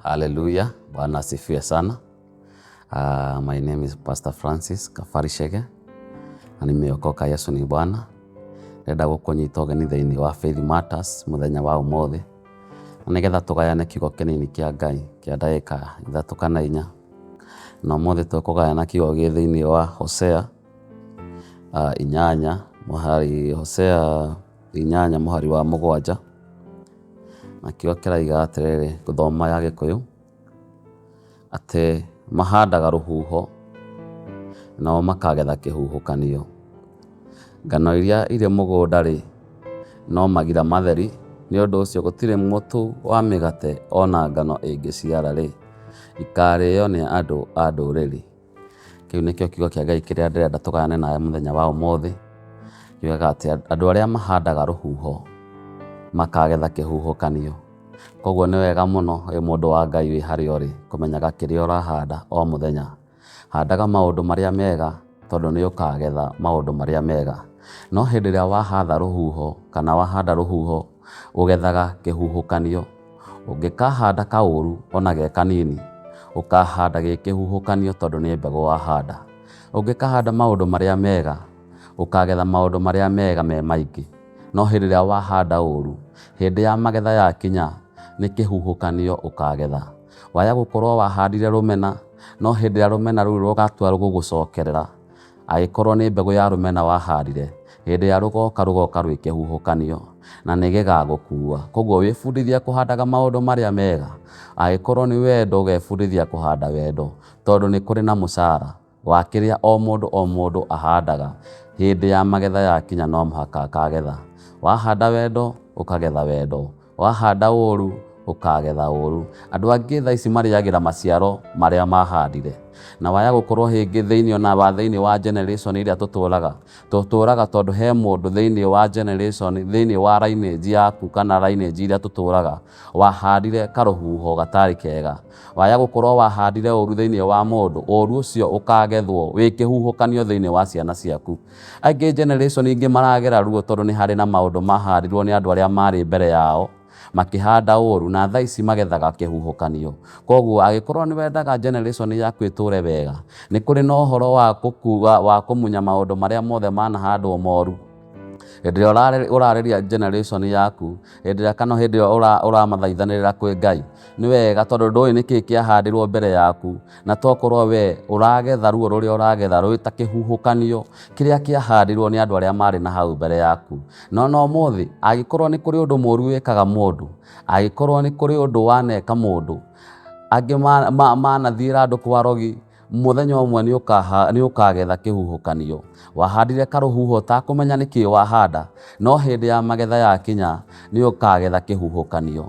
Haleluya, Bwana asifiwe sana. My name is Pastor Francis Kafari Shege na nimeokoka. Yesu ni Bwana. Ndĩrenda gũkũnyita ũgeni thĩinĩ wa Faith Matters mũthenya wa ũmũthĩ na nĩgetha tũgayane kiugo kĩnini kĩa Ngai kĩa ndagĩka 3 kana 4. Na ũmũthĩ tũkũgayana kiugo gĩ thĩinĩ wa Hosea 8 mũhari, Hosea 8 mũhari wa 7, na kiugo kĩraiga atĩrĩrĩ, ngũthoma ya Gĩkũyũ, atĩ mahandaga rũhuho nao makagetha kĩhuhũkanio. Ngano iria irĩ mũgũnda-rĩ, no magira matheri, nĩ ũndũ ũcio gũtirĩ mũtu wa mĩgate ona ngano ĩngĩciara-rĩ, ikarĩo nĩ andũ a ndũrĩrĩ. Kĩu nĩkĩo kiugo kĩa Ngai kĩrĩa ndĩrenda tũgayane nawe mũthenya wa ũmũthĩ. Kiugaga atĩ andũ arĩa mahandaga rũhuho makagetha kĩhuhũkanio. Koguo nĩ wega mũno wĩ mũndũ wa Ngai wĩ harĩa ũrĩ kũmenyaga kĩrĩa ũrahanda o mũthenya. Handaga maũndũ marĩa mega tondũ nĩ ũkagetha maũndũ marĩa mega. No hĩndĩ ĩrĩa wahanda rũhuho kana wahanda rũhuho, ũgethaga kĩhuhũkanio. Ũngĩkahanda kaũru ona ge kanini, ũkahanda gĩ kĩhuhũkanio tondũ nĩ mbegũ wahanda. Ũngĩkahanda maũndũ marĩa mega, ũkagetha maũndũ marĩa mega me maingĩ. No hĩndĩ ĩrĩa wahanda ũru, hĩndĩ ya magetha yakinya, nĩ kĩhuhũkanio ũkagetha. Waya gũkorwo wahandire rũmena, no hĩndĩ ĩrĩa rũmena rũu rũgatua gũgũcokerera, angĩkorwo nĩ mbegũ ya rũmena wahandire, hĩndĩ ĩrĩa rũgoka, rũgoka rwĩ kĩhuhũkanio na nĩ gĩgagũkua. Koguo wĩbundithie kũhandaga maũndũ marĩa mega. Angĩkorwo nĩ wendo, ũgebundithia kũhanda wendo, tondũ nĩ kũrĩ na mũcara wa kĩrĩa o mũndũ o mũndũ ahandaga. Hĩndĩ ya magetha yakinya, no mũhaka akagetha. Wahanda wendo, ũkagetha wendo. Wahanda ũru, ũkagetha ũru. Andũ angĩ thaa ici marĩagĩra maciaro marĩa mahandire, na waya gũkorwo hĩngĩ thĩinĩ ona wa thĩinĩ wa generation ĩrĩa tũtũraga tũtũraga, tondũ he mũndũ thĩinĩ wa generation, thĩinĩ wa lineage yaku kana lineage iria tũtũraga, wahandire karũhuho gatarĩ kega. Waya gũkorwo wahandire ũru thĩinĩ wa mũndũ, ũru ũcio ũkagethwo wĩ kĩhuhũkanio thĩinĩ wa ciana ciaku. Angĩ generation ingĩ maragera ruo tondũ nĩ harĩ na maũndũ mahandirwo nĩ andũ arĩa marĩ mbere yao, makĩhanda ũru, na thaa ici magethaga kĩhuhũkanio. Koguo angĩkorwo nĩ wendaga generation yaku ĩtũre wega, nĩ kũrĩ na ũhoro wa gũkua wa kũmunya maũndũ marĩa mothe manahandwo moru. Hĩndĩ ĩrĩa ũrarĩria generation yaku, hĩndĩ ĩrĩa kana hĩndĩ ĩrĩa ũramathaithanĩrĩra kwĩ Ngai, nĩ wega, tondũ ndũĩ nĩkĩ kĩahandirwo mbere yaku, na tokorwo we ũragetha ruo rũrĩa ũragetha rwĩ ta kĩhuhũkanio kĩrĩa kĩahandirwo nĩ andũ arĩa marĩ na hau mbere yaku. No na ũmũthĩ, angĩkorwo nĩ kũrĩ ũndũ mũru wĩkaga mũndũ, angĩkorwo nĩ kũrĩ ũndũ waneka mũndũ, angĩ manathiĩra andũ kwa rogi, mũthenya ũmwe nĩ ũkagetha kĩhuhũkanio. Wahandire karũhuho ũtakũmenya nĩkĩ wahanda, no hĩndĩ ya magetha yakinya, nĩ ũkagetha kĩhuhũkanio.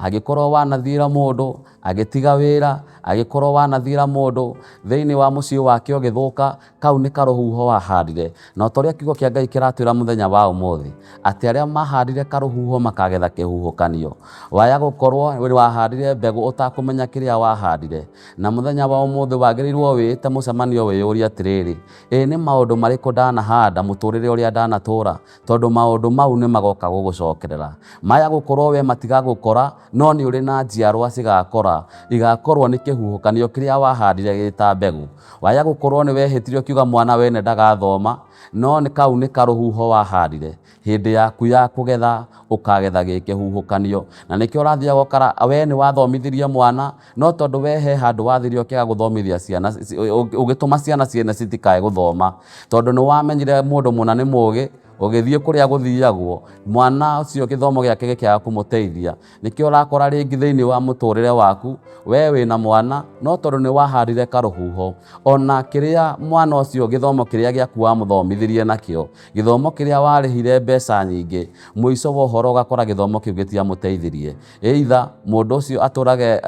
Angĩkorwo wanathiĩra mũndũ agĩtiga wĩra, angĩkorwo wanathiĩra mũndũ thĩinĩ wa mũciĩ wake ũgĩthũka, kau nĩ karũhuho wahandire. Na ta ũrĩa kiugo kĩa Ngai kĩratwĩra mũthenya wa ũmũthĩ, atĩ arĩa mahandire karũhuho makagetha kĩhuhũkanio. Waya gũkorwo wahandire mbegũ ũtakũmenya kĩrĩa wahandire, na mũthenya wa ũmũthĩ wagĩrĩirwo wĩĩte mũcemanio, wĩyũrie atĩrĩrĩ, ĩ nĩ maũndũ marĩkũ ndanahanda mũtũrĩre ũrĩa ndanatũra? Tondũ maũndũ mau nĩ magoka gũgũcokerera. Maya gũkorwo we matigagũkora, no nĩ ũrĩ na njiarwa cigakora, igakorwo nĩ kĩhuhũkanio kĩrĩa wahandire gĩ ta mbegũ. Waya gũkorwo nĩ wehĩtire ũkiuga mwana wene ndagathoma, no nĩ kau nĩ karũhuho wahandire. Hĩndĩ yaku ya kũgetha, ũkagetha gĩ kĩhuhũkanio. Na nĩkĩo ũrathiaga ũkara we nĩ wathomithirie mwana, no tondũ we he handũ wathire ũkĩaga gũthomithia ciana, ũgĩtũma ciana ciene citikae gũthoma, tondũ nĩ wamenyire mũndũ mũna nĩ mũgĩ, ũgĩthiĩ kũrĩa gũthiagwo, mwana ũcio gĩthomo gĩake gĩkĩaga kũmũteithia. Nĩkĩo ũrakora rĩngĩ thĩinĩ wa mũtũrĩre waku, we wĩna mwana, no tondũ nĩ wahandire karũhuho, ona kĩrĩa mwana ũcio, gĩthomo kĩrĩa gĩaku wamũthomithirie nakĩo, gĩthomo kĩrĩa warĩhire mbeca nyingĩ, mũico wa ũhoro ũgakora gĩthomo kĩu gĩtiamũteithirie. Either mũndũ ũcio atũrage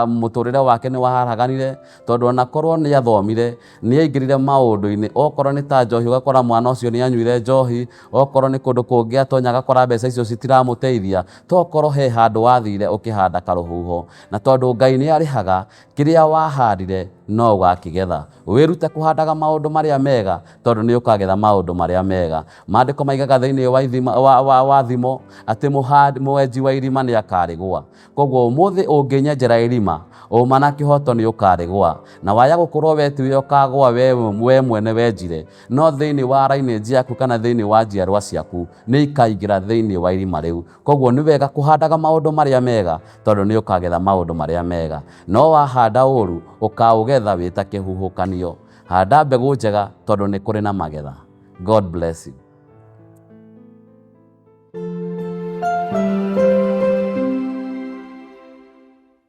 mũtũrĩre wake nĩ waharaganire, tondũ onakorwo nĩ athomire, nĩ aingĩrire maũndũ-inĩ, okorwo nĩ ta njohi, ũgakora mwana ũcio nĩ anyuire njohi. Okorwo nĩ kũndũ kũngĩ atonya agakora mbeca icio citiramũteithia, tokorwo he handũ wathire ũkĩhanda karũhuho. Na tondũ Ngai nĩ arĩhaga, kĩrĩa wahandire no ũgakĩgetha. Wĩrute kũhandaga maũndũ marĩa mega tondũ nĩ ũkagetha maũndũ marĩa mega. Maandĩko maigaga thĩinĩ wa, ithima, wa, wa, wa thimo atĩ mwenji wa irima nĩ akarĩgũa. Koguo ũmũthĩ ũngĩnyenjera irima, ũma na kĩhoto nĩ ũkarĩgũa. Na waya gũkorwo we tiwe ũkagũa we, we mwene wenjire, no thĩinĩ wa lineage yaku kana thĩinĩ wa njiarwa ciaku nĩ ikaingĩra thĩinĩ wa irima rĩu. Koguo nĩ wega kũhandaga maũndũ marĩa mega tondũ nĩ ũkagetha maũndũ marĩa mega. No wahanda ũru, ũkaũgetha wĩ ta kĩhuhũkanio. Handa mbegũ njega tondũ nĩ kũrĩ na magetha. God bless you.